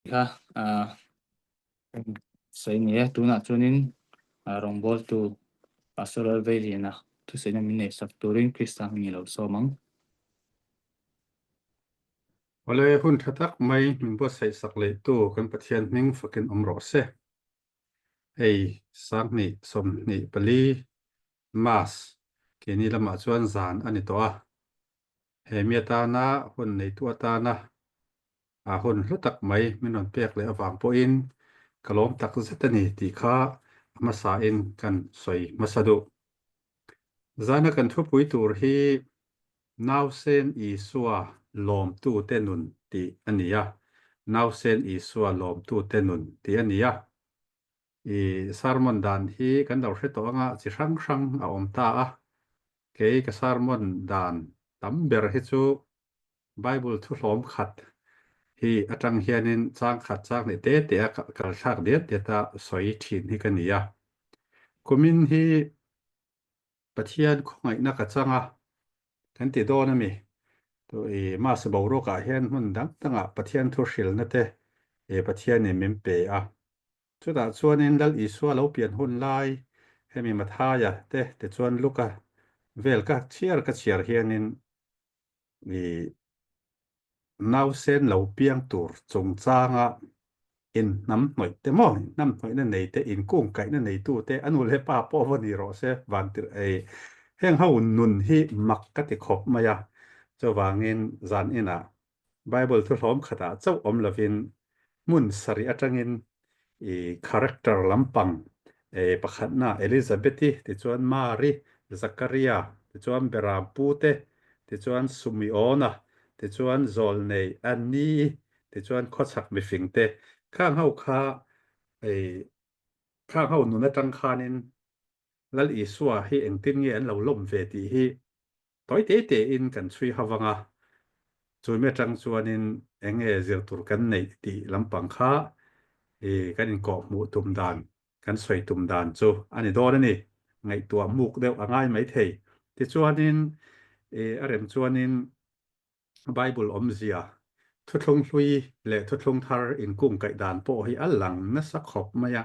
Kha sawi ni e, tunah chuanin rawngbawltu Pastor Lalveiliana thusawiina min neihsak turin Krista hming i lo sawm ang. Awle, hun tha tak mai min buatsaih sak lehtu kan Pathian hming fakin awm rawh se. Hei 20 24 Mass keini lamah chuan zan a ni tawh a. He mi atana hun neitu atana a hun hlu tak mai min rawn pek leh avang pawhin ka lawm tak zet a ni tih kha a hmasain kan sawi hmasa duh. Zana kan thupui tur hi Nausen Isua lawmtute nun tih a ni a, Nausen Isua lawmtute nun tih a ni a. I sermon dan hi kan lo hre tawh anga chi hrang hrang a awm ta a, kei ka sermon dan tam ber hi chu Bible thuhlawm khat hi atang hianin chang khat chang leh te te a kal thlak diat diat a sawi thin hi ka ni a. Kumin hi Pathian khawngaihna ka chang a, kan ti dawn a mi? Tu i Mass boruakah hian hmun dang dangah Pathian thu hrilna te i Pathianin min pe a. Chutah chuanin Lal Isua lo pian hun lai hemi Mathaia te tichuan Luka vel ka chhiar ka chhiar hianin i nausen lo piang tur chungchanga inhnamhnawih te maw, inhnamhnawihna nei te, inkungkaihna neitu te, a nu leh pa pawh va ni rawh se, vantir ei heng ho nun hi mak ka ti khawp mai a. Chuvangin zan inah Bible thuhlawm khatah chauh awm lovin hmun sarih atangin i character lampang pakhatna Elizabeth-i tichuan Mary, Zakaria, tichuan Beram pute, tichuan Sumiona, tichuan Zawlnei Anni-i, tichuan khawchhak mifingte khang ho kha khang ho nun atang khanin Lal Isua hi engtin nge an lo lawm ve tih hi Tawi te tein kan chhui ha vang a, chumi atang chuanin eng nge zir tur kan neih tih lampang kha i kan inkawhhmuh tum dan, kan sawi tum dan chu a ni dawn a ni. Ngaihtuah muk deuh a ngai maithei. Tichuanin i a rem chuanin Bible awmzia, thuthlung hlui leh thuthlung thar inkungkaih dan pawh hi a lang nasa khawp mai a.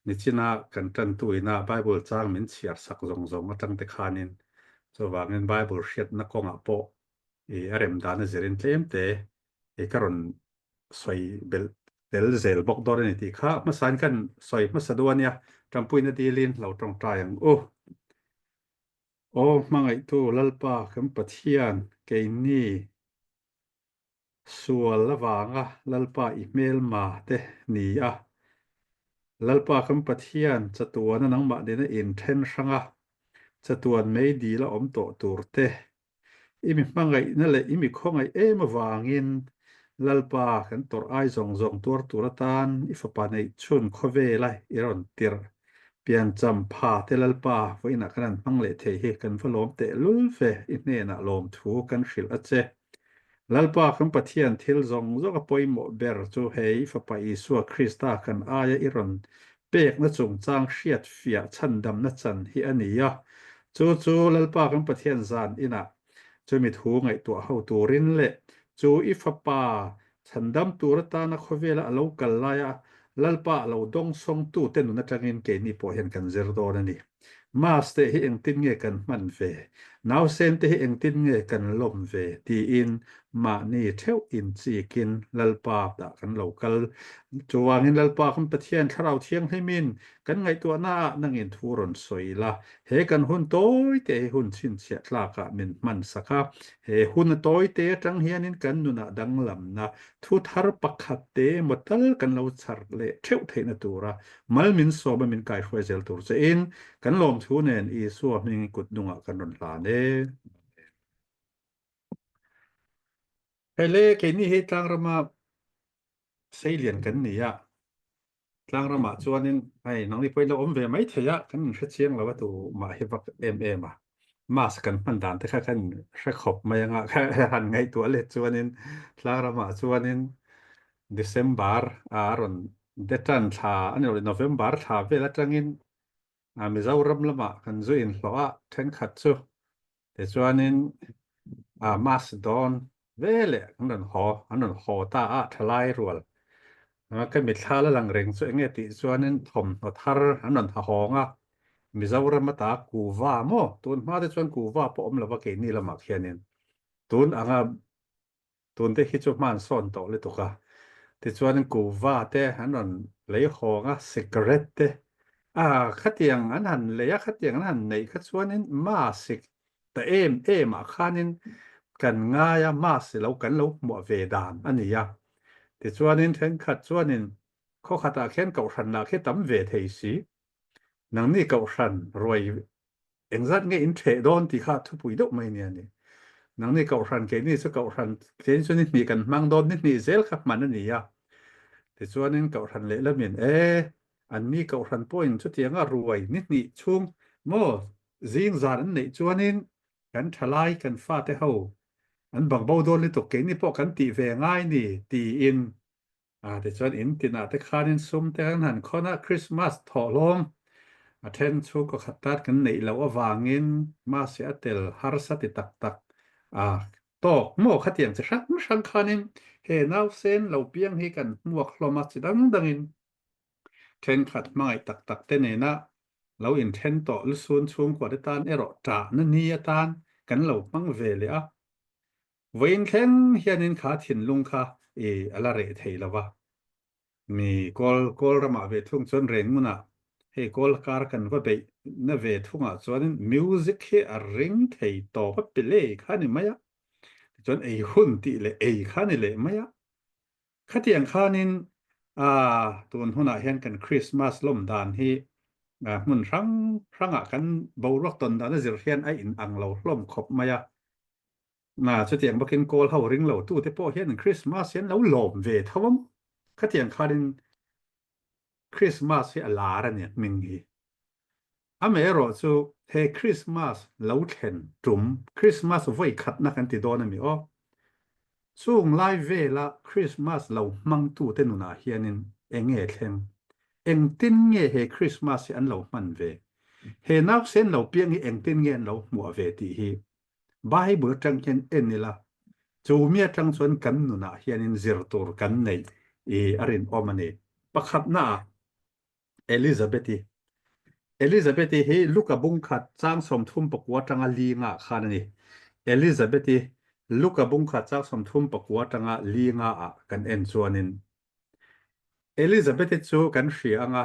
Nichina kan tantuina Bible chang min chhiar sak zawng zawng atang te khanin chuvangin Bible hriatna kawngah pawh i a rem dan a zirin tlem te i ka rawn sawi belh tel zel bawk dawn a ni tih kha hmasain kan sawi hmasa duh a nia. Tanpuina dilin lo tawngtai ang u. Aw hmangaihtu Lalpa kan Pathian keini sual avanga Lalpa i hmelma te ni a. Lalpa kan Pathian chatuana nangmah nena inthen hranga chatuan mei dil a awm tawh tur te I mi hmangaihna leh i mi khawngaih em avangin Lalpa kan tawrh ai zawng zawng tuar tur atan i fapa neih chhun khawvela i rawn tirh piancham pha te Lalpa vawiinah kan han hmang leh thei hi kan va lawm teh lul ve i hnenah lawmthu kan hrilh a che. Lalpa kan Pathian thil zawng zawng a pawimawh ber chu hei i fapa Isua Krista kan aia i rawn pekna chungchang hriat fiah chhandamna chan hi a ni a. Chu chu Lalpa kan Pathian zan inah chumi thu ngaihtuah ho turin leh chu i fapa chhandam tur atana khawvela a lo kal laia Lalpa a lo dawngsawngtute nun atangin keini pawh hian kan zir dawn a ni. Mass te hi engtin nge kan hman ve? Nausen te hi engtin nge kan lawm ve? tiin mahni theuh inchikin Lalpa tah kan lo kal. Chuvangin Lalpa kan Pathian Thlarau Thianghlimin kan ngaihtuahnaah nangin thu rawn sawi la, he kan hun tawi te hi hun chhinchhiah tlakah min hman sak a, he hun a tawi te atang hianin kan nunah danglamna thu thar pakhat te emaw tal kan lo chhar leh theuh theihna tura Mal min sawm a min kaihruai zel tur che in kan lawmthu nen Isua hming kut hnungah kan rawn hlan e. Hei le, keini hi tlangrama seilian kan ni a, tlangramah chuanin hei nangni pawhin lo awm ve mai thei a, kan inhre chiang lo a tu mah hi vak em em a. Mask kan hman dan te kha kan hre khawp mai anga han ngaihtuah let chuanin tlangramah chuanin December a rawn Detan thla a ni lo, November thla vel atangin Mizoram lamah kan zu inhlawh a, thenkhat chu tichuanin mask dawn veleh an rawn haw, an rawn haw ta a, thalai rual. Ka mitthla la lang reng chu enge tih chuanin thawmhnaw thar an rawn ha hawng a, Mizoram ata kuva maw? Tun hma te chuan kuva pawh awm lova keini lamah khianin tun anga tun te hi chu hman sawn tawh lutuk a. Tichuanin kuva te an rawn lei hawng a, cigarette te a khatiang an han lei a, khatiang an han neih kha chuanin mask Ta em em ah khanin kan ngai a, mass lo kan lo hmuah ve dan a ni a. Tichuanin thenkhat chuanin khaw khatah khian kohhran lah khi tam ve thei si. Nangni kohhran ruai engzat nge in theh dawn tih kha thupui deuh mai nia ni. Nangni kohhran keini chu kohhran keini chu ni hnih kan hmang dawn, ni hnih zel kha hman a ni a. Tichuanin kohhran lehlamin e, anni kohhran pawhin chutianga ruai ni hnih chhung maw Zing zan an neih chuanin kan thalai kan fate ho an bang bo dawn lutuk keini pawh kan tih ve ngai ni tiin a tichuan in tinah te khanin sum te kan han khawn a Christmas thawhlawm a then chhungkaw khat tan kan neih loh avangin mahse a tel harsa ti tak tak a tawk maw khatiang chi hrang hrang khanin he nausen lo piang hi kan hmuak hlawm a chi dang dangin Thenkhat hmangaih tak tak te nena lo inthen tawh lusun chhungkua te tan erawh ṭahna ni atan kan lo hmang ve leh a. Vawiin thleng hianin kha thinlung kha i a la reh thei lo va. Mi Kawl Kawl ramah ve thung chuan Rengunah hei Kawl kar kan va beih na ve thungah chuanin music hi a ring thei tawp a play kha a ni mai a. Tichuan ei hun tih leh ei kha a ni leh mai a. Khatiang khanin tun hunah hian kan Krismas lawm dan hi hmun hrang hrangah kan boruak tawn dan a zir hian a inang lo hlawm khawp mai a. Chutiang bawkin kawl ho ring lo tute pawh hian Krismas hi an lo lawm ve tho a maw? Khatiang khanin Krismas hi a lar a ni a hming hi. Amaherawh chu he Krismas lo thlen tum, Krismas vawi khatna kan ti dawn a mi aw. Chung lai vela Krismas lo hmangtute nunah hianin eng nge thleng? Engtin nge he Krismas hi an lo hman ve? He nausen lo piang hi engtin nge an lo hmuah ve tih hi Bible atang hian en ila, chu mi atang chuan kan nunah hianin zir tur kan neih i a rinawm a ni. Pakhatnaah Elizabeth-i. Elizabeth-i hi Luka bungkhat chang 34 atanga linga ah khan a ni. Elizabeth-i Luka bungkhat chang 34 atanga linga ah kan en chuanin Elizabeth-i chu kan hria anga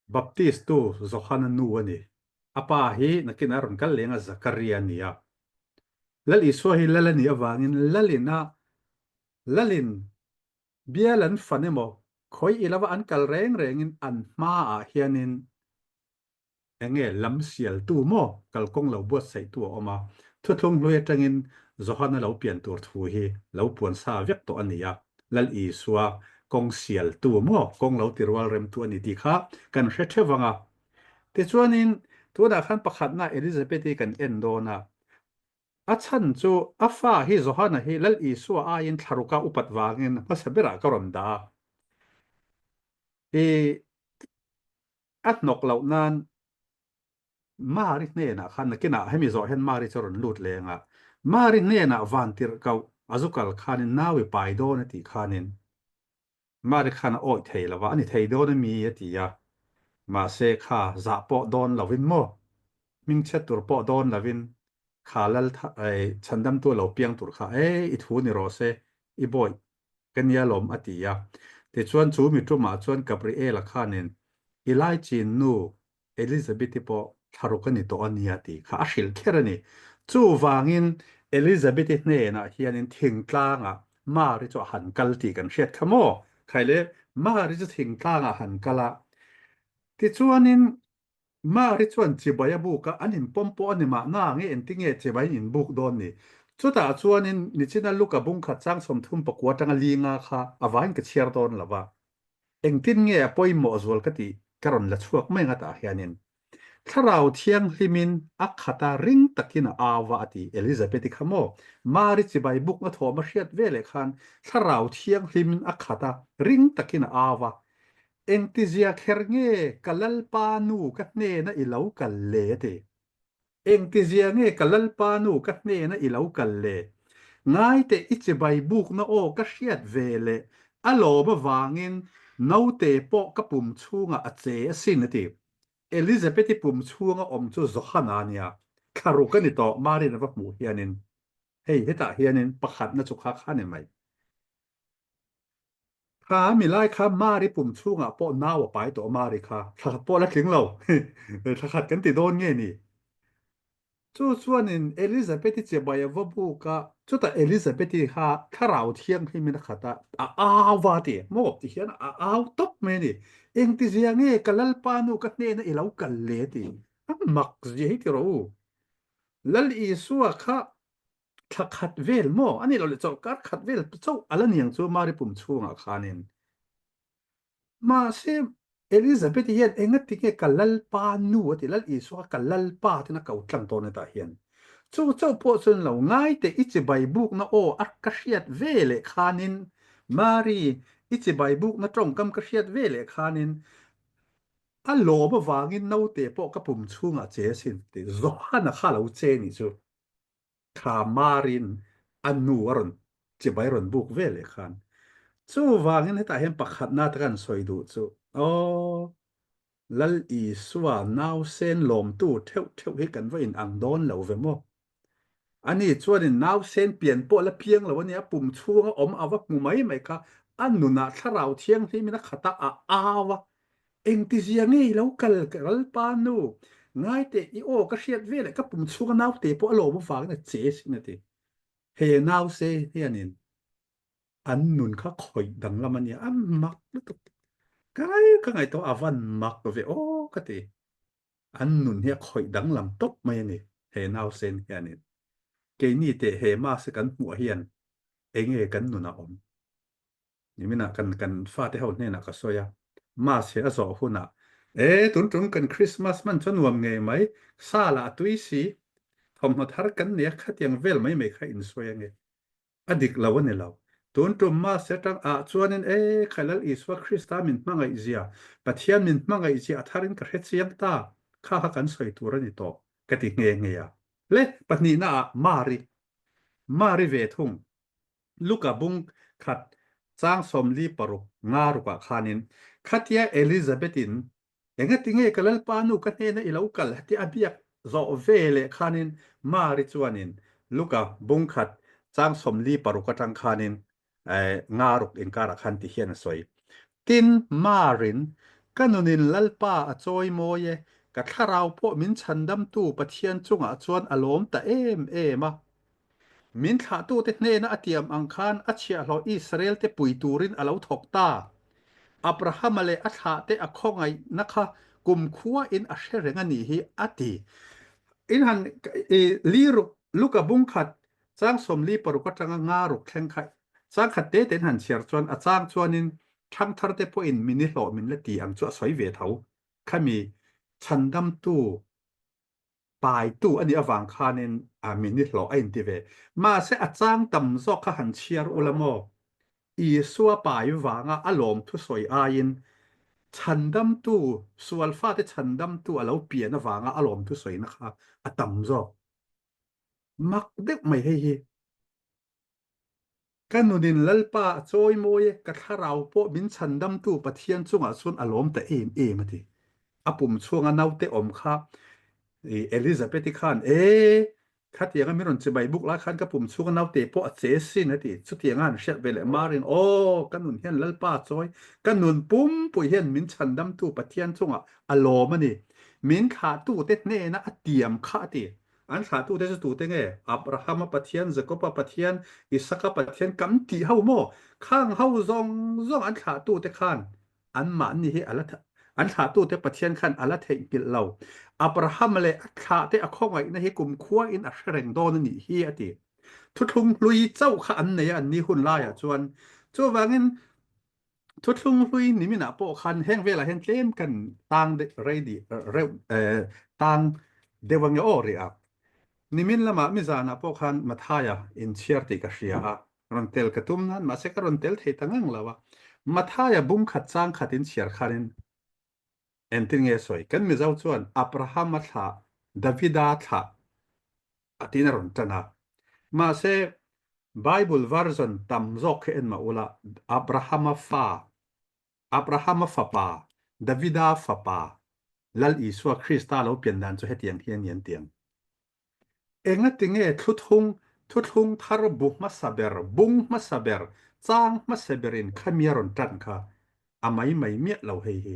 Baptist-tu Johana nu a ni. A pa hi nakin a rawn kal leng a Zakaria a ni a. Lal Isua hi Lal a nih avangin Lalin a Lalin Bial an fan emaw, khawi i lova an kal reng rengin an hmaah hianin enge lam sialtu maw kalkawng lo buatsaihtu a awm a, thuthlung hlui atangin Johana lo pian tur thu hi lo puan sa vek tawh a ni a, Lal Isua kawng sialtu maw kawng lo ti rual remtu a ni tih kha kan hre theuh vang a. Tichuanin tunah khan pakhatna Elizabeth-i kan en dawn a, A chhan chu a fa hi Johana hi Lal Isua aiin thlaruka upat vangin hmasa berah ka rawn dah a. I a hnawk loh nan Mari hnenah khan nakinah hemi zawh hian Mari chu a rawn lut leng a. Mari hnenah vantirhkoh a zu kal khanin nau i pai dawn a tih khanin Mari khan a awih thei lo va, a ni thei dawn a mi a ti a. Mahse kha zah pawh dawn lovin maw, hmingchhiat tur pawh dawn lovin kha lal chhandamtu a lo piang tur kha e i thu ni rawh se, i bawih ka nia lawm a ti a. Tichuan chu mi tumah chuan Gabriela khanin i laichin nu Elizabeth-i pawh thlaruk a ni tawh a nia tih kha a hrilh kher a ni. Chuvangin Elizabeth-i hnenah hianin thingtlangah Mari chu a han kal tih kan hriat kha maw? Khai le, Mari chu thingtlangah a han kal a. Tichuanin Mari chuan chibai a buk a, an inpawm pawh a ni mahna nge engtinge chibai an inbuk dawn ni? Chutah chuanin nichina Luka bungkhat chang 39 atanga linga kha a vain ka chhiar dawn lo va. Engtin nge a pawimawh zual ka tih ka rawn la chhuak mai nga tah hianin Thlarau Thianghlimin a khat a ring takin a au va a ti Elizabeth-i kha maw Mari chibai bukna thawm a hriat ve leh khan Thlarau Thianghlimin a khat a ring takin a au va Engtizia kher nge ka Lalpa nu ka hnena i lo kal le a ti. Engtizia nge ka Lalpa nu ka hnena i lo kal le? Ngaiteh i chibai bukna aw ka hriat ve leh. A lawm avangin naute pawh ka pum chhungah a che asin a ti. Elizabeth-i pum chhunga awm chu Johana a nia, thlaruk a ni tawh Marin a va hmuh hianin. Hei hetah hianin pakhatna chu kha kha ni mai. Kha mi lai kha Mari pum chhungah pawh nau a pai tawh Mari kha thla khat pawh la tling lo. Thla khat kan ti dawn nge ni? Chu chuanin Elizabeth-i chibai a va buk a, chutah Elizabeth-i kha thlarau thianghlimin a khat a, a au va ti, maw ti hian a au tawp mai a ni. Engtizia nge ka Lalpa nu ka hnena i lo kal le ti? A mak zia hi ti rawh u. Lal Isua kha thla khat vel maw? A nih loh leh chawlhkar khat vel chauh a la niang chu Mari pum chhungah khanin. Mahse, Elizabeth-i hian engati nge ka Lalpa nu a ti, Lal Isua kha ka Lalpa tiin a ko tlang dawn hetah hian. Chu chauh pawh chuan lo ngai teh i chibai bukna aw a ka hriat ve leh khanin, Mari, i chibai bukna tawngkam ka hriat ve leh khanin, a lawm avangin naute pawh ka pum chhungah che asin tih Johana kha a lo che nih chu. Thla marin a nu a rawn chibai rawn buk ve leh khan. Chuvangin hetah hian pakhatna te kan sawi duh chu, Aw, Lal Isua nausen lawmtu theuh theuh hi kan va inang dawn lo ve maw? Ani chuanin nausen pian pawh la piang lo a nia, pum chhunga awm a va hmu mai mai kha a nunah thlarau thianghlimin a khat a, a au a, Engtizia nge i lo kal ka Lalpa nu? Ngai teh, i aw ka hriat ve leh ka pum chhunga naute pawh a lawm avangin a che sin a ti. He nause hianin an nun kha khawih danglam a nia, a mak lutuk. Ka ngai ka ngaihtuah a van mak ve aw ka ti. An nun hi a khawih danglam tawp mai a ni he nausen hianin. Keini teh he mask kan hmuh hian enge kan nun a awm? Niminah kan kan fate ho hnenah ka sawi a, Mass hi a zawh hunah, E, tun tum kan Christmas hman chu a nuam ngei mai, sa lah a tui si, thawmhnaw thar kan nei a, khatiang vel mai mai kha in sawi ange. A dik lo a ni lo. Tun tum Mass atang ah chuanin, E, kha Lal Isua Krista min hmangaih zia, Pathian min hmangaih zia a tharin ka hre chiang ta, kha kha kan sawi tur a ni tawh, ka ti nghe nghe a. Le, pahnihna ah Mari. Mari ve thung. Luka bung khat chang 46 nga rukah khanin, Khatia Elizabeth-in, Engati nge ka Lalpa nu ka hnena i lo kal heti a biak zawh ve leh khanin Mari chuanin Luka bung khat chang 46 atang khanin nga ruk inkarah khan ti hian a sawi. Tin, Marin, Ka nunin Lalpa a chawi mawi e, ka thlarau pawh min chhandamtu Pathian chungah chuan a lawm ta em em a. Min thlahtute hnena a tiam ang khan a chhiahhlawh Israelte pui turin a lo thawk ta. Abrahama leh a thlahte a khawngaihna kha kumkhuain a hre reng a nih hi, a ti. In han i li ruk, Luka bung khat, chang 46 atanga nga ruk thleng kha chang khat te tein han chhiar chuan a chang chuanin thangtharte pawhin min i hlawh min la ti ang chu a sawi ve tho. Khami chhandamtu paitu a nih avang khanin a min i hlawh a inti ve. Mahse a chang tam zawk kha han chhiar ula maw? Isua pai vanga a lawm thusawi aiin chhandamtu, sual fate chhandamtu a lo pian avanga a lawm thusawina kha a tam zawk. Mak deuh mai hei hi. Ka nunin Lalpa a chawi mawi e, ka thlarau pawh min chhandamtu Pathian chungah chuan a lawm ta em em a ti. A pum chhunga naute awm kha Elizabeth-i khan, E, khatianga min rawn chibai buk lai khan ka pum chhunga naute pawh a che sin a ti. Chutianga han hriat ve leh Marin, Aw, ka nun hian Lalpa a chawi, ka nun pumpui hian min chhandamtu Pathian chungah a lawm a ni. Min thlahtute hnena a tiam kha a ti. An thlahtute chu tute nge? Abrahama Pathian, Jakoba Pathian, Isaka Pathian kan tih ho maw? Khang ho zawng zawng an thlahtute khan anmahni hi a la an thlahtute Pathian khan a la theihnghilh lo. Abrahama leh a thlahte a khawngaihna hi kumkhuain a hre reng dawn a nih hi a ti. Thuthlung hlui chauh kha an nei a an ni hun laiah chuan. Chuvangin Thuthlung hlui niminah pawh khan heng velah hian tlem kan tang rei dih reuh tang deuh ange aw rih a. Nimin lamah mizanah pawh khan Mathaia inchhiar tih ka hria a, rawn tel ka tum nan mahse ka rawn tel thei ta ngang lo a. Mathaia bung khat chang khat inchhiar khanin engtin nge sawi? Kan Mizo chuan Abrahama thlah, Davida thlah a tiin a rawn tan a. Mahse. Bible version tam zawk khi en mah ula, Abrahama fa, Abrahama fapa, Davida fapa, Lal Isua Krista lo pian dan chu hetiang hi a ni an ti ang. Engatinge thluthung, thuthlung thar bu hmasa ber, bung hmasa ber, chang hmasa berin khami a rawn tan kha a mai mai miah lo hei hi.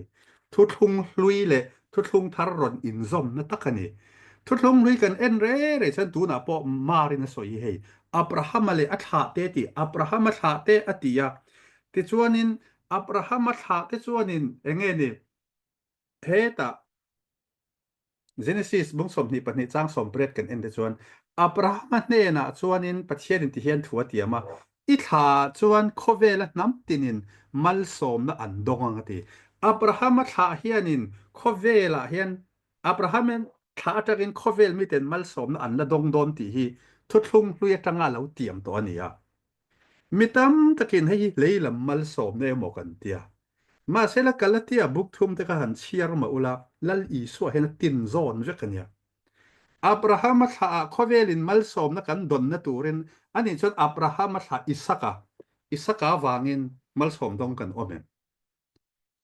Thuthlung hlui leh thuthlung thar rawn inzawmna tak a ni. Thuthlung hlui kan en re re chuan tunah pawh Marin a sawi hi hei, Abrahama leh a thlahte tih, Abrahama thlahte a ti a. Tichuanin Abrahama thlahte chuanin enge ni hetah Genesis bung 22 chang 18 kan en te chuan Abrahama hnenah chuanin Pathianin ti hian thu a tiam a, I thla chuan khawvela hnam tinin malsawmna an dawng ang a ti. Abrahama thlah hianin khawvelah hian Abraham thlah atangin khawvel miten malsawmna an la dawng dawn tih hi thuthlung hlui atanga lo tiam tawh a ni a. Mi tam takin hei hi lei lam malsawmna emaw kan ti a. Mahsela Galatia buk thum te kha han chhiar mah ula, Lal Isua hian a tin zawn vek a nia. Abrahama thlah ah khawvelin malsawmna kan dawnna turin anih chuan Abrahama thlah Isaka, Isaka vangin malsawm dawng kan awm em?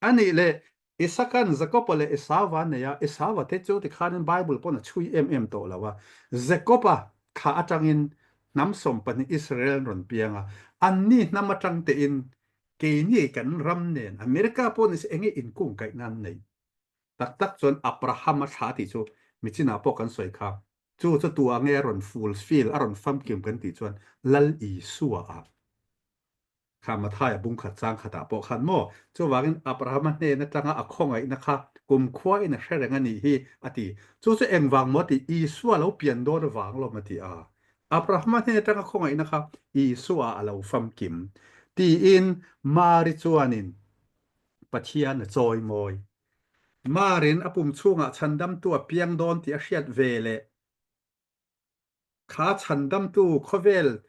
A nih leh, Isaka'n Jakoba leh Esauva a nei a, Esauva te chu tikhanin Bible pawn a chhui em em tawh lo a. Jakoba thlah atangin hnam 12 Israel an rawn piang a, anni hnam atang tein keini kan ram nen America pawh nise enge inkungkaihna an nei? Tak tak chuan Abrahama thlah tih chu michinah pawh kan sawi kha. Chu chu tu ah nge a rawn fulfill, a rawn famkim kan tih chuan Lal Isua ah. Kha Mathaia bung khat chang khatah pawh khan maw, chuvangin Abrahama hnen atanga a khawngaihna kha kumkhuain a hre reng a nih hi, a ti. Chu chu engvang maw tih Isua lo pian dawn avang lawm a ti a. Abrahama hnen atanga khawngaihna kha Isua a lo famkim, tiin Mari chuanin Pathian a chawimawi. Marin a pum chhungah chhandamtu a piang dawn tih a hriat ve leh Kha chhandamtu khawvel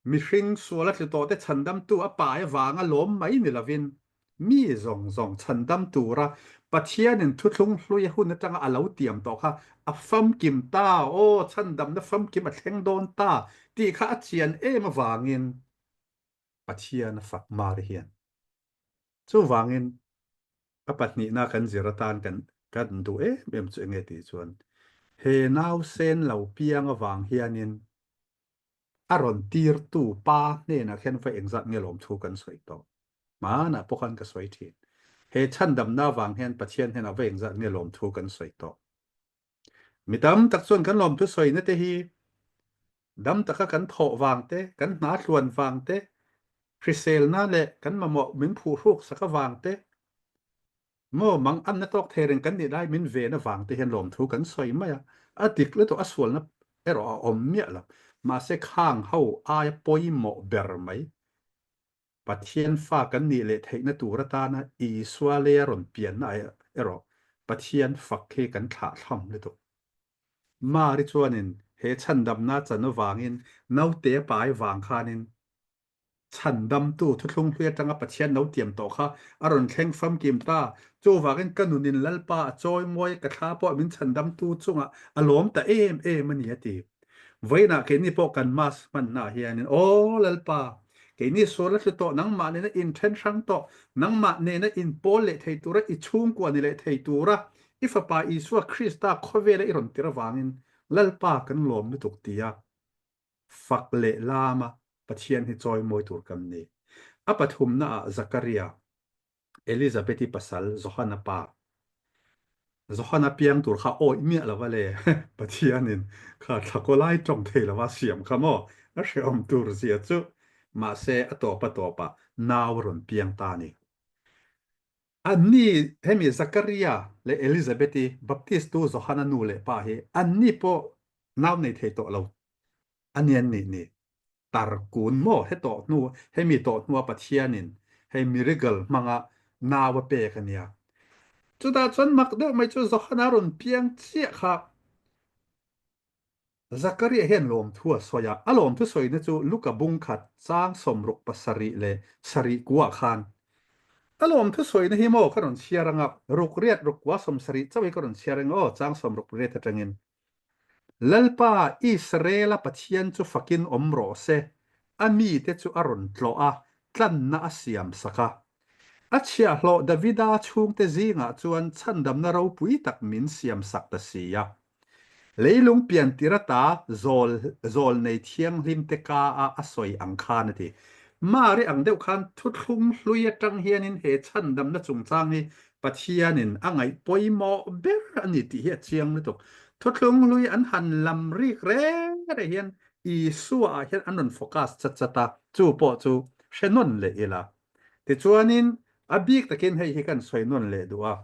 mihring sual a tlu tawhte chhandamtu a pai avanga lawm mai ni lovin, mi zawng zawng chhandam tura Pathianin thuthlung hlui a hun atanga a lo tiam tawh kha a famkim ta, aw, chhandamna famkim a thleng dawn ta tih kha a chian em avangin Pathian a fak Mari hian. Chuvangin a pahnihna kan zir atan kan kan duh em em chu enge tih chuan he nausen lo piang avang hianin a rawn tirtu pa hnenah khian va engzat nge lawmthu kan sawi tawh. Hmanah pawh khan ka sawi thin. He chhandamna avang hian Pathian hnenah va engzat nge lawmthu kan sawi tawh. Mi tam tak chuan kan lawmthu sawina te hi dam taka kan thawh vang te, kan hna thluan vang te, hriselna leh kan mamawh min phuhruk sak avang te, maw mang anna tawk thei reng kan nih lai min ven avang te hian lawmthu kan sawi mai a. A dik lutuk a sualna erawh a awm miah lo. Mahse khang ho aia pawimawh ber mai Pathian fa kan nih leh theihna tur atana Isua leia rawn pianna erawh Pathian fak hi kan thlahthlam lutuk. Mari chuanin he chhandamna chan avangin naute a pai vang khanin chhandamtu thuthlung hlui atanga Pathian lo tiam tawh kha a rawn thleng famkim ta. Chuvangin ka nunin Lalpa a chawi mawi ka thla pawh min chhandamtu chungah a lawm ta em em a ni a ti. Vawiinah keini pawh kan Mass hmannaah hianin, Aw Lalpa, keini sual a tlu tawh, nangmah nena inthen hrang tawh, nangmah nena inpawl leh thei tura i chhungkua ni leh thei tura i Fapa Isua Krista khawvela i rawn tir avangin Lalpa kan lawm lutuk tia fak leh lama Pathian hi chawimawi tur kan ni. A pathumnaah Zakaria Elizabeth-i pasal Johana pa. Johana piang tur kha awih miah lova le, Pathianin kha thlakaw lai tawng thei lova siam kha maw? A hrehawm tur zia chu. Mahse, a tawp a tawpah nau a rawn piang ta a ni. Anni, hemi Zakaria leh Elizabeth-i Baptist-tu Johana nu leh pa hi anni pawh nau nei thei tawh lo a ni an nih ni. Tar kun maw he tawh hnu, hemi tawh hnua Pathianin hei miracle hmanga nau a pek a nia. Chutah chuan mak deuh mai chu Johana rawn piang chiah kha Zakaria hian lawmthu a sawi a, a lawmthu sawina chu Luka bung khat chang 67 leh sarih kuah khan a lawmthu sawina hi maw ka rawn chhiar anga, ruk riat ruk kua 70 chauh hi ka rawn chhiar anga aw chang 68 atangin. Lalpa Israela Pathian chu fakin awm rawh se. A mite chu a rawn tlawh a, tlanna a siam sak a. A chhiahhlawh Davida chhungte zingah chuan chhandamna ropui tak min siam sak ta si a. Leilung pian tir ata zawl zawlnei thianghlimte ka a a sawi ang khan a ti. Mari ang deuh khan thuthlung hlui atang hianin he chhandamna chungchang hi Pathianin a ngaih pawimawh ber a ni tih hi a chiang lutuk. Thuthlung hlui an han lam rik reng reng hian Isua ah hian an rawn focus chat chat a, chu pawh chu hre nawn leh ila. Tichuanin a bik takin hei hi kan sawi nawn leh duh a.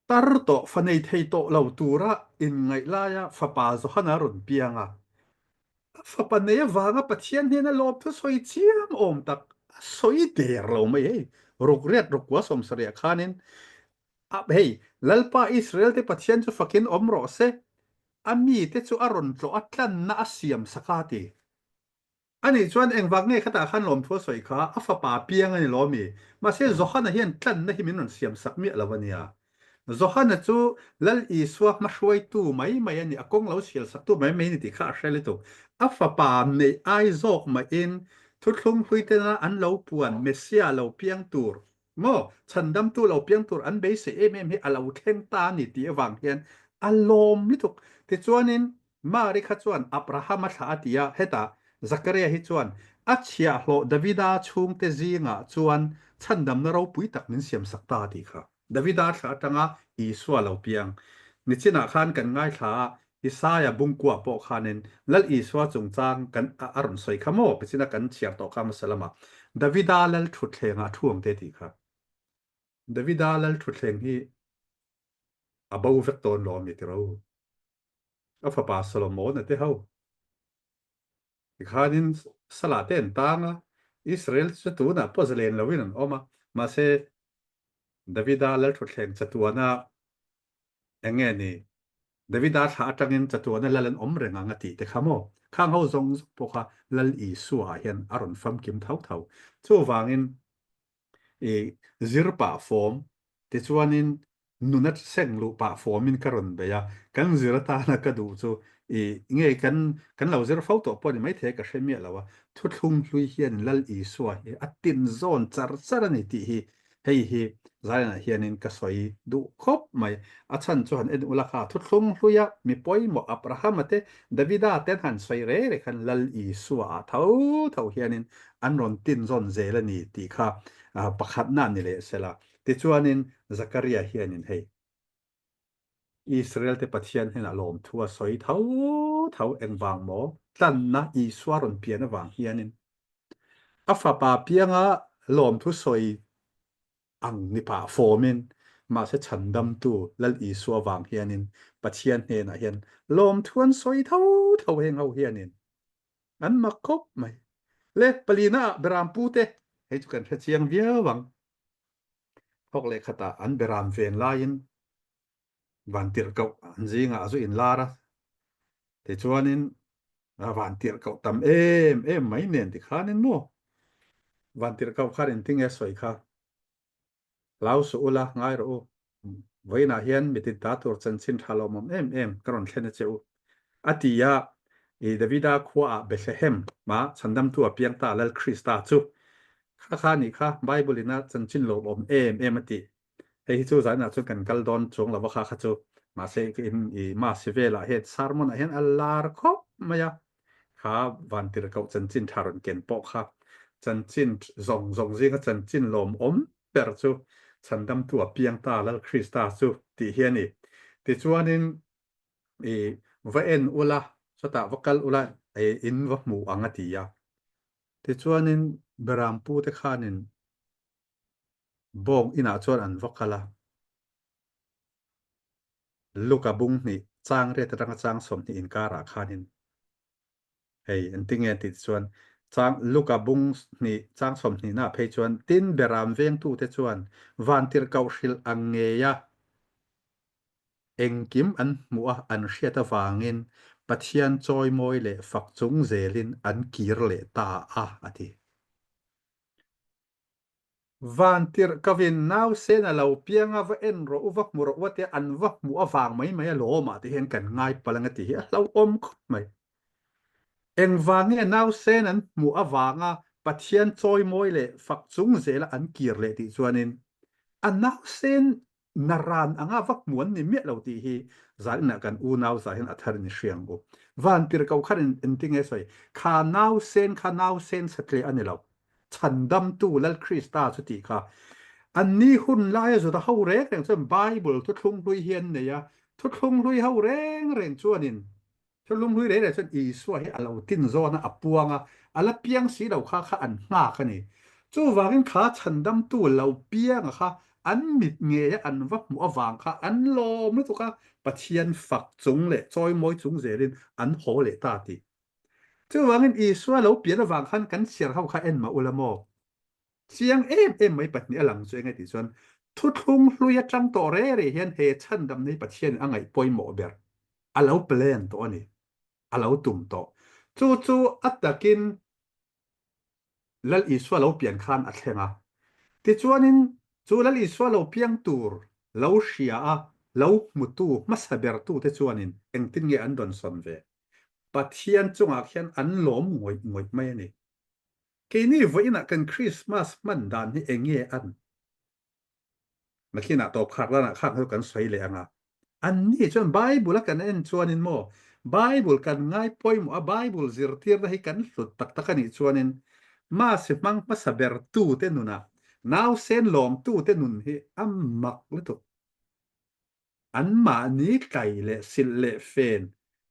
Tar tawh fa nei thei tawh lo tura inngaih laia fapa Johana rawn piang a. A fapa nei avanga Pathian hnena lawmthu sawi chiam awm tak a sawi der lo mai hei. Rukriat rukua sawmsariah khanin a hei Lalpa Israel te Pathian chu fakin awm rawh se, a mite chu a rawn tlawh a tlanna a siam sak a ti. Anih chuan engvak nge khatah khan lawmthu a sawi kha? A fapa piang a ni lo mi? Mahse Johana hian tlanna hi min rawn siam sak miah lo a nia. Johana chu Lal Isua hmahruaitu mai mai a ni, a kawng lo sial saktu mai mai a ni tih kha a hre lutuk. A fapa neih ai zawk mahin thuthlung hluitena an lo puan Messia lo piang tur maw, chhandamtu lo piang tur an beisei em em hi a lo thleng ta a ni tih avang hian a lawm lutuk. Tichuanin Mari kha chuan Abrahama thlah a ti a, hetah Zakaria hi chuan a chhiahhlawh Davida chhungte zingah chuan chhandamna ropui tak min siamsak ta a tih kha. Davida thlah atanga Isua lo piang. Nichinah khan kan ngaithla a, Isaia bungkua pawh khanin Lal Isua chungchang kan a rawn sawi kha maw? Nichin a kan chhiar tawh kha hmasa lamah Davida lal thutthlengah thu ang te tih kha. Davida lal thutthleng hi a bo vek dawn lo a mi tiro. A fapa Solomon-a te ho. Tikhanin Salah te an tang a, Israel chu tunah pawh zalen loin an awm a, mahse Davida lalthutthleng chatuana eng nge ni, Davida thlah atangin chatuana lal an awm reng ang a tih te kha maw? Khang ho zawng zawng pawh kha Lal Isua ah hian a rawn famkim tho tho. Chuvangin i zir pah fawm tichuanin nuna seng luh pah fawmin ka rawn bei a, kan zir atana ka duh chu i nge kan kan lo zir fo tawh pawh ni maithei ka hre miah lo a, thuthlung hlui hian Lal Isua hi a tin zawn char char a ni tih hi hei hi Zion-ah hianin ka sawi duh khawp mai. A chhan chu han en ula kha thuthlung hluia mi pawimawh Abrahama te Davida te an han sawi reng reng khan Lal Isua-ah tho tho hianin an rawn tin zawn zel a ni tih kha pakhatna a ni leh sela. Tichuanin Zakaria hianin hei Israel te Pathian hnenah lawmthu a sawi tho tho engvang maw tlanna Isua rawn pian avang hianin a fapa pianga lawmthu sawi ang ni pah fawmin mahse chhandamtu Lal Isua vang hianin Pathian hnenah hian lawmthu an sawi tho tho heng ho hianin an mak khawp mai. Le palina ah Beram pute hei chu kan hre chiang viau ang. Thawk leh khatah an beram ven laiin vantirhkoh an zingah a zu inlar a, tichuanin vantirhkoh tam em em mai nen tikhanin maw vantirhkoh khan engtinge a sawi kha hlau suh ula ngai rawh u, vawiinah hian mitin ta tur chanchin tha lawmawm em em ka rawn thlen a che u a ti a, i Davida khuaah Bethlehem ah chhandamtu a piang ta Lal Krista chu Kha kha nih kha Bible in a chanchin lawmawm em em a ti. Hei hi chu zaninah chuan kan kal dawn chuang lo va kha kha chu. Mahse in i Masi velah hian sermon ah hian a lar khawp mai a. Kha vantirhkoh chanchin tha rawn ken pawh kha chanchin zawng zawng zinga chanchin lawmawm ber chu chhandamtu a piang ta Lal Krista chu tih hi a ni. Tichuanin i va en ula chutah va kal ula in va hmu ang a ti a. Tichuanin Berampute khanin bawng inah chuan an va kal a, Luka bung hnih chang riat atanga chang 20 inkarah khanin hei engtinge an tih chuan chang Luka bung hnih chang sawmhnihnaah phei chuan tin Beram vengtute chuan vantirhkoh hrilh ang ngeia Engkim an hmuh a an hriat avangin Pathian chawimawi leh fak chung zelin an kir leh ta a, a ti. Vantirh kovin nausen a lo piang a, va en rawh u, va hmu rawh u a tia an va hmuh avang mai mai a lawmah te hian kan ngai palh ang a tih hi a hlauhawm khawp mai. Engvang nge nausen an hmuh avanga Pathian chawimawi leh fak chung zela an kir leh tih chuanin a nausen naran anga va hmu an ni miah lo tih hi zaninah kan unau zah hian a thar in i hria ang u. Vantir ko khan engtinge sawi? Kha nausen kha nausen satliah a ni lo. Chhandamtu Lal Krista chu tih kha. Anni hun laia Juda ho reng reng chuan Bible thuthlung hlui hi an nei a, thuthlung hlui ho reng reng chuanin Thuthlung hlui reng reng chuan Isua hi a lo tin zawn a, a puang a, a la piang si lo kha kha an nghak a ni. Chuvangin kha chhandamtu lo pianga kha an mit ngeia an va hmuh avang kha an lawm lutuk a, Pathian fak chung leh chawimawi chung zelin an haw leh ta tih. Chuvangin Isua lo pian avang khan kan chhiar ho kha en mah ula maw? Chiang em em mai pahnih a lang chu enge tih chuan thuthlung hlui atang tawh re re hian he chhandamna hi Pathianin a ngaih pawimawh ber a lo plan tawh a ni, a lo tum tawh. Chu chu a takin Lal Isua lo pian khan a thleng a. Tichuanin chu Lal Isua lo piang tur lo hria a, lo hmutu hmasa bertute chuanin engtin nge an rawn sawn ve? Pathian chungah khian an lawm ngawih ngawih mai a ni. Keini vawiinah kan Krismas hman dan hi eng nge an? Nakinah tawp khak lanah khak chu kan sawi leh ang a. Anni chuan Bible a kan en chuanin maw, Bible kan ngai pawimawh a, Bible zirtirna hi kan hlut tak tak a nih chuanin Masi hmang hmasa ber tute nunah nausen lawmtute nun hi a mak lutuk. Anmahni tlai leh silh leh fen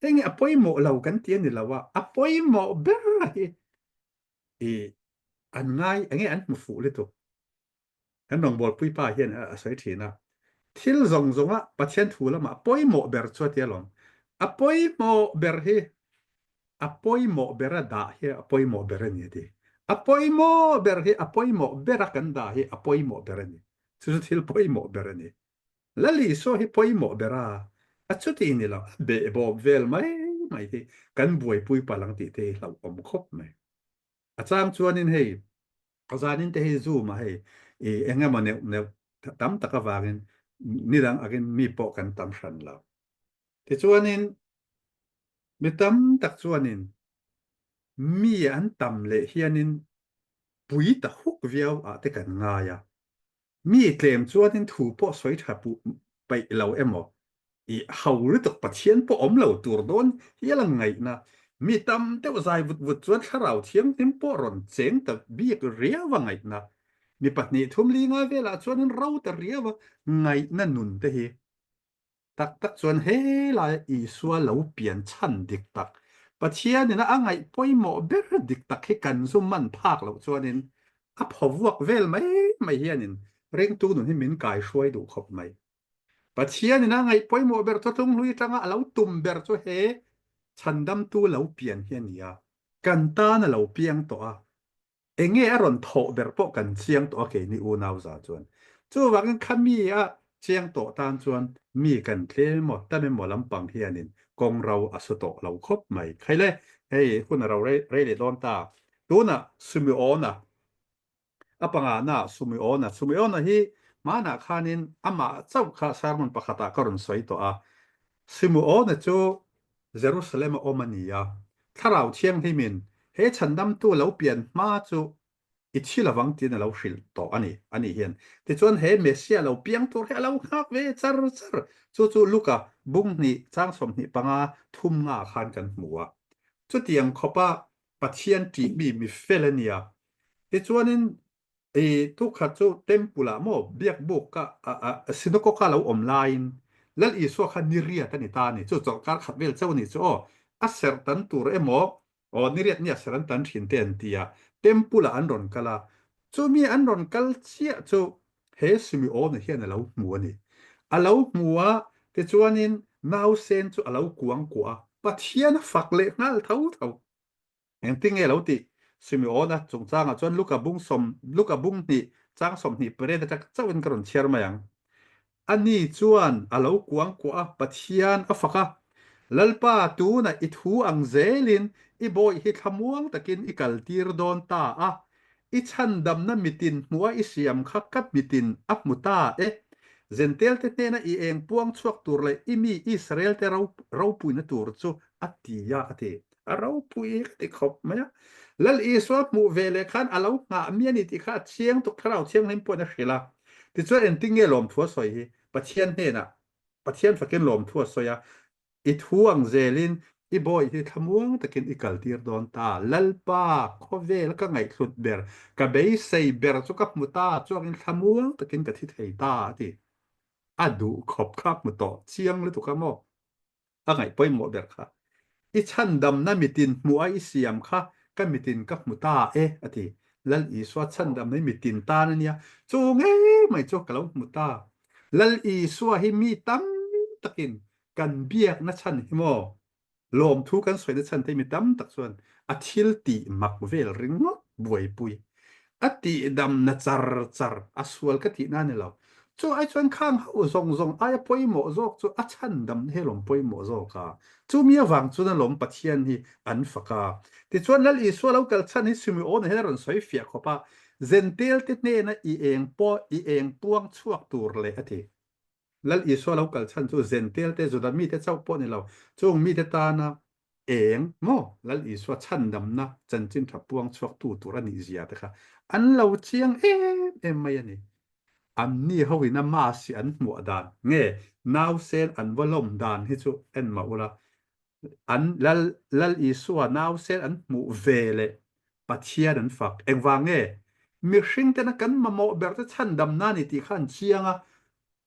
enge a pawimawh lo kan ti a ni lo a, a pawimawh ber hi i an ngai enge an hmu fuh lutuk. Kan rawngbawlpui pa hian a sawi thin a, thil zawng zawnga Pathian thu lamah pawimawh ber chu a ti alawm. A pawimawh ber hi a pawimawh bera dah hi a pawimawh ber a ni a ti. A pawimawh ber hi a pawimawh bera kan dah hi a pawimawh ber a ni. Chu chu thil pawimawh ber a ni. Lal Isua hi pawimawh ber a, a chuti ni lo, a behbawp vel mai mai hi kan buaipui palh ang tih te hi hlauhawm khawp mai. A chang chuanin hei, a zanin te hi Zoom ah hei i eng emaw neuh neuh tam tak avangin nidang angin mi pawh kan tam hran lo. Tichuanin mi tam tak chuanin mi an tam leh hianin pui ta huk viau ah te kan ngai a, Mi tlem chuanin thu pawh sawi tha puh peih lo emaw, i ho lutuk Pathian pawh awm lo tur dawn hial ang ngaihna. Mi tam deuh zai vut vut chuan thlarau thianghlim pawh rawn cheng ta bik riau a ngaihna. Mi 2 3 li ngai velah chuanin ro ta riau a ngaihna nun te hi. Tak tak chuan helaia Isua lo pian chhan dik tak, Pathianin a ngaih pawimawh ber dik tak hi kan zu man phak loh chuanin a phawvuak vel mai mai hianin ringtu nun hi min kaihruai duh khawp mai. Pathianin a ngaih pawimawh ber thawtlung hlui atanga a lo tum ber chu he chhandamtu lo pian hi a ni a, kan tan a lo piang tawh a, Enge a rawn thawh ber pawh kan chiang tawh a keini unau za chuan. Chuvangin kha mi a chiang tawh tan chuan mi kan tlem emaw tam emaw lampang hianin kawng ro a su tawh lo khawp mai. Khaile, hei hun a ro rei rei leh dawn ta. Tunah Sumiona, a pangana Sumiona, Sumiona hi hmanah khanin amah chauh kha sermon pakhatah ka rawn sawi tawh a. Simuona chu Jerusalem a awm a ni a, Thlarau Thianghlimin he chhandamtu lo pian hma chu i thi lovang tiin a lo hrilh tawh a ni, a ni hian. Tichuan he Messiah lo piang tur hi a lo nghak ve char char. Chu chu Luka bung hnih chang 25 thum nga khan kan hmu a. Chutiang khawpa Pathian ṭihmi mi fel a nia. Tichuanin I tukhat chu temple ah maw biakbuk ka synagogue a lo awm laiin Lal Isua kha ni riat a ni ta a ni. Chu chawlhkar khat vel chauh a ni chu aw. A serh tan tur emaw aw ni riat nia serh an tan thin te an ti a. Temple ah an rawn kal a. Chumi an rawn kal chiah chu he Simeon-a hian a lo hmu a ni. A lo hmu a, tichuanin nausen chu a lo kuang kuah a, Pathian a fak leh nghal tho tho. Engtin nge lo tih? Simeona chungchangah chuan Luka bung sawm, Luka bung hnih, chang 28 atang chauhin ka rawn chhiar mai ang. Ani chuan a lo kuang kuah a, Pathian a fak a, Lalpa, tunah i thu ang zelin i bawih hi thlamuang takin i kaltir dawn ta a, i chhandamna mitin hmuha i siam kha ka mitin a hmu ta e. Zentelte hnena i eng puang chhuak tur leh i mi Israelte ropuina tur chu a ti a, a ti. A ropui ka ti khawp mai a. Lal Isua hmuh ve leh khan a lo nghah mi a ni tih kha a chiang tuk Thlarau Thianghlim pawhin a hrilh a. Tichuan engtin nge lawmthu a sawi hi? Pathian hnenah Pathian fakin lawmthu a sawi a, I thu ang zelin i bawi hi thlamuang takin i kaltir dawn ta. Lalpa, khawvel ka ngaihhlut ber, ka beisei ber chu ka hmu ta, chuangin thlamuang takin ka thi thei ta, a ti. A duh khawp kha hmu tawh chiang lutuk a maw? A ngaih pawimawh ber kha. I chhandamna mitin hmuh a i siam kha ka mitin ka hmu ta e, a ti. Lal Isua chhandamna hi mitin tan a nia, chu ngei mai chu ka lo hmu ta. Lal Isua hi mi tam takin kan biakna chhan hi maw? Lawmthu kan sawina chhan te mi tam tak chuan a thil tih mak vel ringawt buaipui. A tihdamna char char a sual ka tihna a ni lo. Chu ai chuan khang ho zawng zawng aia pawimawh zawk chu a chhandamna hi a lawm pawimawh zawk a. Chumi avang chuan a lawm Pathian hi an fak a. Tichuan Lal Isua lo kal chhan hi Simeon hian a rawn sawi fiah khawp a, Zentel te hnena i eng pawh i eng puang chhuak tur leh a ti. Lal Isua lo kal chhan chu Zentel te, Juda mite chauh pawh ni lo, chung mite tana eng maw Lal Isua chhandamna chanchin tha puang chhuaktu tur a nih zia te kha an lo chiang em em mai a ni. Anni hoin a mass hi an hmuah dan nge nausen an va lawm dan hi chu en mah ula, an Lal Lal Isua nausen an hmuh ve leh Pathian an fak. Engvang nge? Mihring tena kan mamawh ber te chhandamna a ni tih kha an chiang a,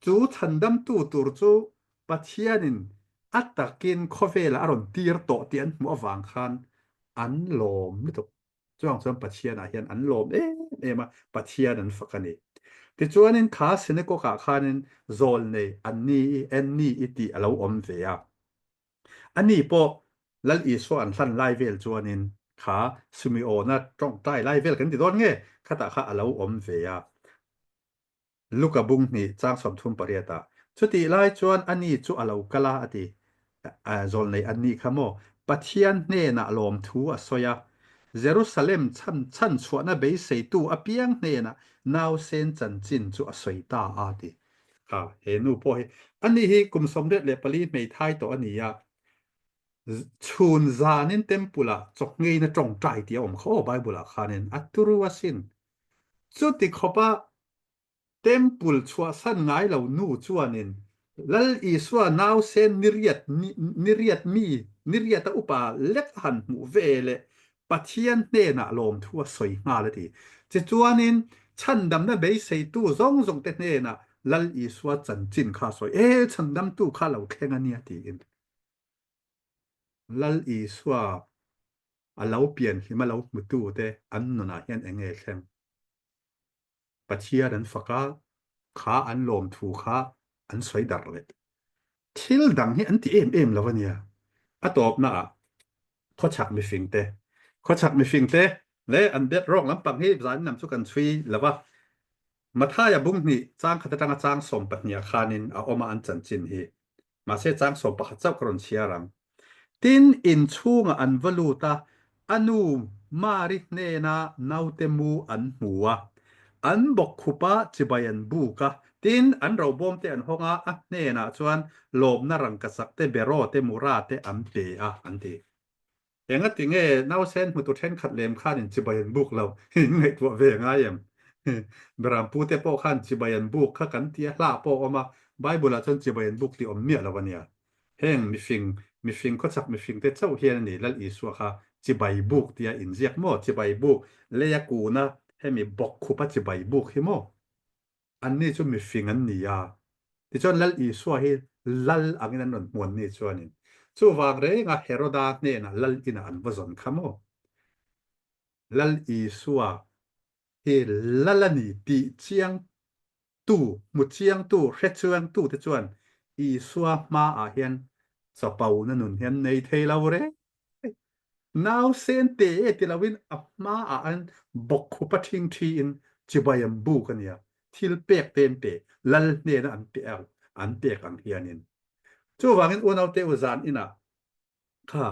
chu chhandamtu tur chu Pathianin a takin khawvelah a rawn tir tawh tih an hmuh avang khan an lawm lutuk. Chuang chuan Pathianah hian an lawm em em a, Pathian an fak a ni. Tichuanin kha synagogue-ah khanin zawlnei Anni i, Anni i tih a lo awm ve a. Ani pawh Lal Isua an hlan lai vel chuanin kha Simeona tawngtai lai vel kan ti dawn nge? Khatah kha a lo awm ve a. Luka bung hnih chang 38 ah, Chutih lai chuan ani chu a lo kal a, a ti. Zawlnei anni kha maw? Pathian hnenah lawmthu a sawi a. Jerusalem chhan chhanchhuahna beiseitu apiang hnenah nausen chanchin chu a sawi ta a, a ti. Kha, he nu pawh hi, ani hi kum 84 hmeithai tawh a ni a, chhun zanin temple ah chawkngeina tawngtai tih a awm kha aw Bible ah khanin a turu asin. Chuti khawpa temple chhuahsan ngai lo nu chuanin Lal Isua nausen niriat niriat mi niriata upa lek a han hmuh ve leh Pathian hnenah lawmthu a sawi nghal a ti. Tichuanin chhandamna beiseitu zawng zawng te hnenah Lal Isua chanchin kha a sawi, E, chhandamtu kha lo thleng a nia tiin. Lal Isua a lo pian hlim a lo hmutu te an nunah hian eng nge thleng? Pathian an fak a, kha an lawmthu kha an sawi darh leh. Thil dang hi an ti em em lo a nia. A tawpnaah khawchhak mifing te, khawchhak mifing te leh an bet rawk lampang hi zan lam chu kan chhui lo va. Mathaia bung hnih chang khat atanga chang 12 ah khanin a awm a an chanchin hi. Mahse chang 11 chauh ka rawn chhiar ang. Tin, in chhungah an va lut a, a nu Mari hnena naute mu an hmu a. An bawkkhup a, chibai an buk a. Tin, an robawm te an hawng a, a hnenah chuan lawmna rangkachak te, beraw te, mura te an pe a, an ti. Engati nge nausen hmutu thenkhat lem khanin chibai an buk lo? In ngaihtuah ve ngai em? Berampu te pawh khan chibai an buk kha kan tia hla pawh a awm a, Bible ah chuan chibai an buk tih awm miah lo a nia. Heng mifing, mifing khawchhak mifing te chauh hian a ni Lal Isua kha chibai buk tia inziak maw? Chibai buk, leia kuna hemi bawkkhupa chibai buk hi maw? Anni chu mifing an ni a, tichuan Lal Isua hi lal angin an rawn hmu anni chuanin chuvang renga Heroda hnenah lal inah an va zawn kha maw? Lal Isua hi lal a ni tih chiang tu, hmu chiang tu, hre chuang tu te chuan Isua hmaah hian chapona nun hi an nei thei lo reng. Nausen te e ti loin a hmaah an bawkkhup a ṭhingṭhiin chibai an buk a nia, thil pek te an pe, lal hnena an pe ang, an pek ang hianin. Chuvangin unaute u zan inah kha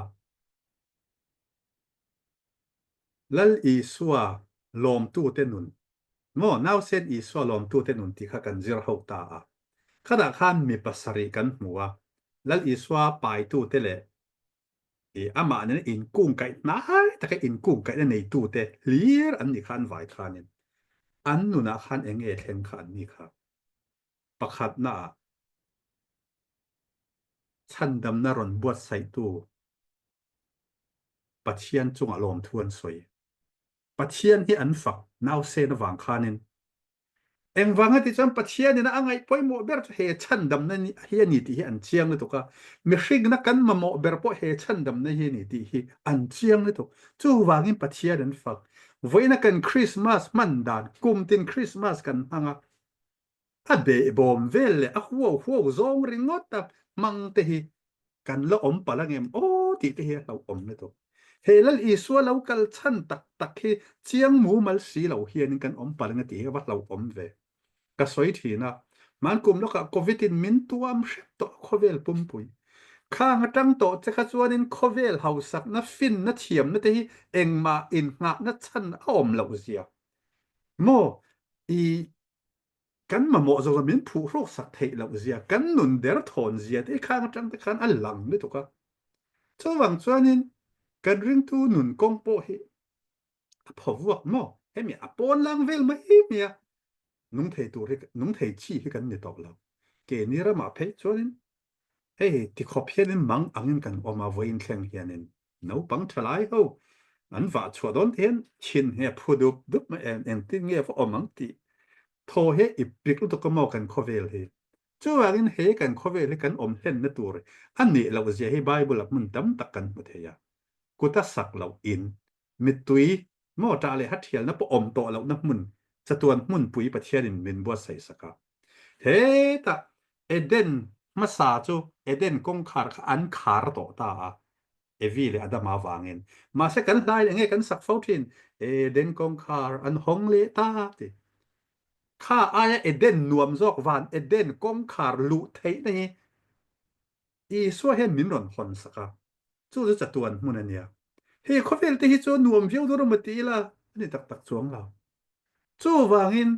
Lal Isua lawmtute nun maw nausen Isua lawmtute nun tih kha kan zir ho ta a. Khatah khan mi pasarih kan hmu a, Lal Isua paitute leh. I amah nena inkungkaih hnai taka inkungkaihna neitute hlir an nih kha an vai khanin an nunah khan eng nge thleng kha an ni kha. Pakhatnaah chhandamna rawn buatsaihtu Pathian chungah lawmthu an sawi. Pathian hi an fak nausen avang khanin Engvanga ti chuan Pathianin a ngaih pawimawh ber chu he chhandamna hi a ni tih hi an chiang lutuk a, mihringna kan mamawh ber pawh he chhandamna hi a ni tih hi an chiang lutuk. Chuvangin Pathian an fak. Vawiina kan Krismas hman dan, kumtin Krismas kan hmang a, a behbawm vel leh a huau huau zawng ringawt a hmang te hi kan la awm palh angem aw tih te hi a hlauhawm lutuk. He Lal Isua lo kal chhan tak tak hi chiang mumal si lo hianin kan awm palh anga tih hi a va hlauhawm ve. Ka sawi thin a, hmankum lawkah Covid in min tuam hrep tawh a khawvel pumpui. Khang atang tawh che kha chuanin khawvel hausakna, finna, thiamna te hi engmah innghahna chhan a awm loh zia maw i Kan mamawh zawk min phuhrawk sak theih loh zia, kan nun der thawn zia te khang atang te khan a lang lutuk a. Chuvang chuanin kan ringtu nun kawng pawh hi a phaw vuak maw? Hemi a pawn lang vel mai mai a, nung thei tur hi, nung thei chi hi kan ni tawh lo. Keini ramah phei chuanin Hei tikhawp hianin mang angin kan awm a, vawiin thleng hianin naupang thalai ho an vah chhuah dawn te hian thin hi a phu dup dup mai em, engtin nge va awm ang tih thaw hi i pik lutuk a maw kan khawvel hi. Chuvangin he kan khawvel hi kan awm hlenna tur a nih loh zia hi Bible-ah hmun tam tak kan hmu thei a, kuta sak loh in mittui maw ṭah leh hathialna pawh awm tawh lohna hmun chatuan hmunpui Pathianin min buatsaih sak a. Hetah Eden hmasa chu Eden kawngkhar kha an khar tawh ta a, Evi leh Adama avangin. Mahse kan hlai leh nge kan sak fo thin, Eden kawngkhar an hawng leh ta ti. Kha aia Eden nuam zawk van Eden kawngkhar luh theihna hi Isua hian min rawn hawn sak a, chu chu chatuan hmun a nia. Hei khawvel te hi chu nuam viau dawn emaw ti ila a ni tak tak chuang lo. Chuvangin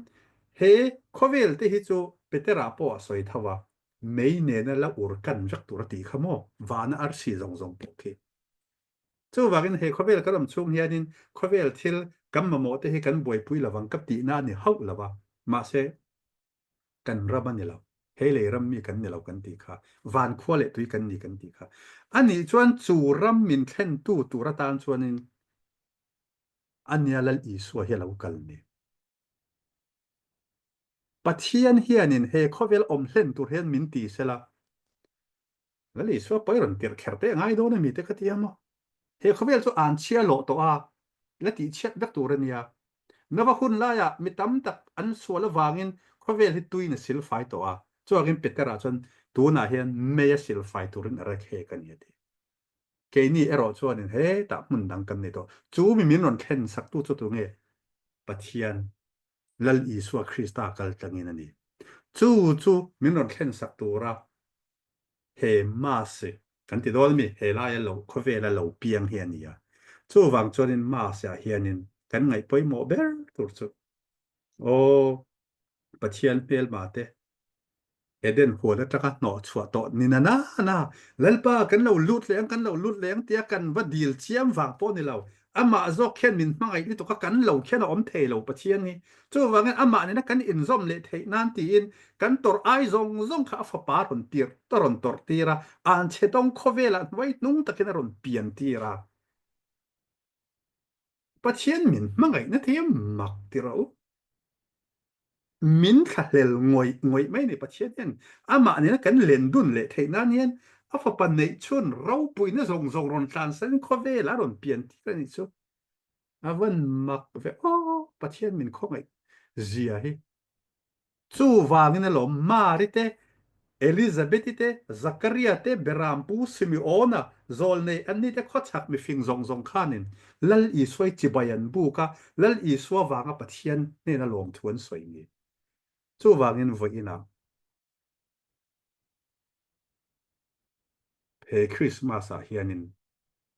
he khawvel te hi chu Petera pawh a sawi tho a, mei nena la ur kan vek tur a tih kha maw, vana arsi zawng zawng pawh khi. Chuvangin he khawvel kan awm chhung hianin khawvel thil kan mamawh te hi kan buaipui lovang ka tihna a ni hauh lo va, mahse kan ram a ni lo, hei lei ram mi kan ni lo kan tih kha, van khua leh tui kan ni kan tih kha. A nih chuan chu ram min thlentu tur atan chuanin a nia Lal Isua hi a lo kal ni. Pathian hianin he khawvel awm hlen tur hian min ti sela, Lal Isua pawi rawn tirh kher teh ngai dawn a mi te ka ti a maw? He khawvel chu an chhia lawh tawh a, la tih chhiat vek tur a nia. Nova hun laiah mi tam tak an sual avangin khawvel hi tuiin a silfai tawh a, chuangin Petera chuan tunah hian mei a silfai turin a rek hek a ni a ti. Keini erawh chuanin hetah hmun dang kan nei tawh. Chu mi min rawn thlen saktu chu tunge? Pathian Lal Isua Krista kal tlangin a ni. Chu chu min rawn thlen sak tura he Mass kan ti dawn ami, he laia lo khawvela lo piang hi a ni a. Chuvang chuanin Mass ah hianin kan ngaih pawimawh ber tur chu aw Pathian hmelma te Eden huan atanga hnawh chhuah tawh ni na na na, Lalpa kan lo lut leh ang, kan lo lut leh ang tia kan va dil chiam vang pawh ni lo. Amah zawk khian min hmangaih lutuk a, kan lo khian a awm thei lo Pathian hi. Chuvangin amah nena kan inzawm leh theih nan tiin kan tawrh ai zawng zawng kha a fapa a rawn tir, a rawn tawrh tir a, anchhe dawng khawvelah hnuai hnung takin a rawn pian tir a. Pathian min hmangaihna thei a mak ti rawh u. Min thlahlel ngawih ngawih mai ni Pathian hian amah nena kan len dun leh theih nan hian a fapa neih chhun ropuina zawng zawng rawn tlansan khawvel a rawn pian tir a nih chu. A van mak ve aw Pathian min khawngaih zia hi. Chuvangin alawm Mari te, Elizabeth-i te, Zakaria te, Berampu Simeona, Zawlnei Anni te khawchhak mifing zawng zawng khanin Lal Isuai chibai an buk a, Lal Isua vanga Pathian hnena lawmthu an sawi ni. Chuvangin vawiinah he Krismas-ah hianin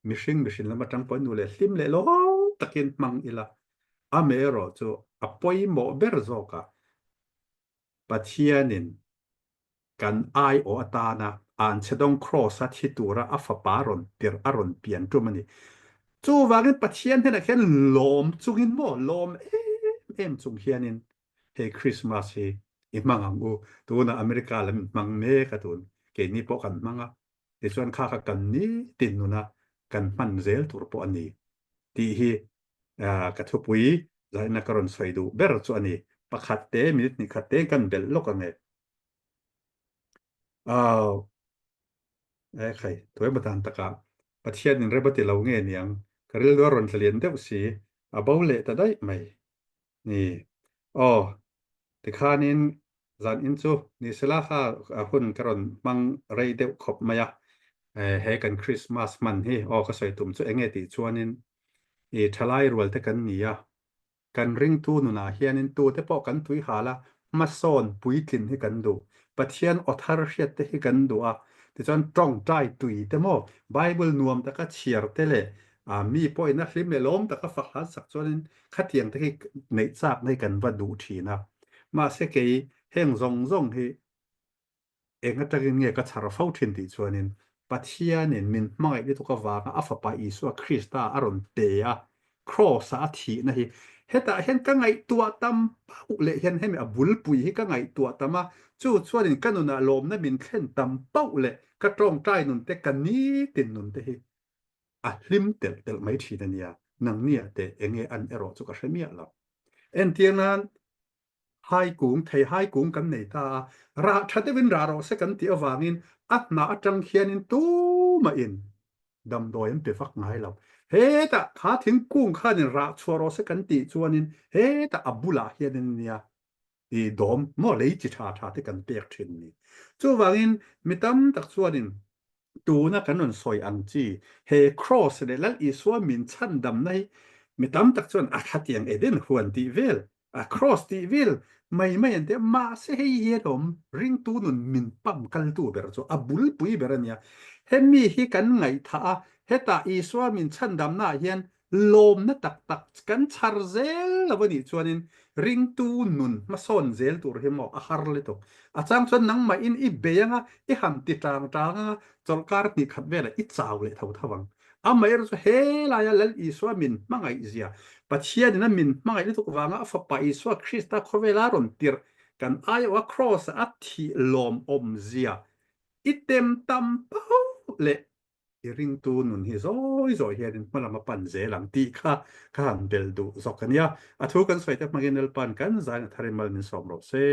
mihring mihrin lam atang pawhin nu leh hlim leh lawm takin hmang ila, amaherawh chu a pawimawh ber zawkah Pathianin kan aiawh atana Anchhedawng Kraws-a thi tura a fapa rawn tirh a rawn pian tum a ni. Chuvangin Pathian hnenah khian lawm chungin maw, lawm em em chung hianin hei Krismas hi i hmang ang u. Tunah America lam in hmang mek a tun, keini pawh kan hmang a. Tichuan kha kha kan nitin nuna kan hman zel tur pawh a ni tih hi ka thupui zaina ka rawn sawi duh ber chu a ni. Pakhat te minute hnih khat te kan belh lawk ang e. Aw, e khai, tuai matan taka Pathian in rem a ti lo nge niang, ka rilru a rawn tla lian deuh si, a bo leh ta daih mai. Ni, aw, tikhanin zan in chu ni sela kha hun ka rawn hmang rei deuh khawp mai a, he kan Christmas hman hi, aw ka sawi tum chu enge tih chuanin i thalai rual te kan ni a, Kan ringtu nunah hianin tute pawh kan tui hal a, hmasawn puitlin hi kan duh. Pathian aw thar hriat te hi kan duh a, tichuan tawngtai tui te maw, Bible nuam taka chhiar te leh mi pawhin a hlim leh lawm taka fak hlan sak chuanin khatiang te hi neih chakna hi kan va duh thin a. Mahse kei heng zawng zawng hi Eng atangin nge ka chhar fo thin tih chuanin Pathianin min hmangaih lutuk avanga a Fapa Isua Krista a rawn pe a, Kraws-a a thihna hi hetah hian ka ngaihtuah tam pauh leh hian hemi a bulpui hi ka ngaihtuah tam a, chu chuanin ka nunah lawmna min thlen tam pauh leh ka tawngtai nun te, ka nitin nun te hi a hlim telh telh mai thin a nia, nangnia teh enge an erawh chu ka hre miah lo. Entir nan Hai kung, thei hai kung kan nei ta a, rah tha deuhin rah rawh se kan tih avangin a hnah atang hianin tumahin damdawi an pe vak ngai lo. Hetah kha thingkung khanin rah chhuah rawh se kan tih chuanin hetah a bulah hianin nia i dawm maw lei chi tha tha te kan pek thin ni. Chuvangin mi tam tak chuanin Tuna kan rawn sawi ang chi, he Kraws leh Lal Isua min chhandamna hi mi tam tak chuan a thatiang Eden huan tih vel, a Kraws tih vel mai mai an ti a, mahse hei hi a awm ringtu nun min pam kaltu ber chu a bulpui ber a nia. Hemi hi kan ngaihthah a, hetah Isua min chhandamna ah hian Lawmna tak tak kan chhar zel lo a nih chuanin ringtu nun hmasawn zel tur hi maw a har lutuk. A chang chuan nangmahin i bei anga, i han ti tang tang anga, chawlhkar hnih khat velah i chau leh tho tho ang. Amaherawhchu chu helaia Lal Isua min hmangaih zia, Pathianin a min hmangaih lutuk vanga a Fapa Isua Krista khawvela rawn tirh kan aiawha Kraws-a a thih lawmawm zia i tem tam pauh leh I ringtu nun hi zawi zawi hianin hmalam a pan zel ang tih kha ka han bel duh zawk a nia. A thu kan sawi te hmangin Lalpa'n kan zaina tharin mal min sawm rawh se.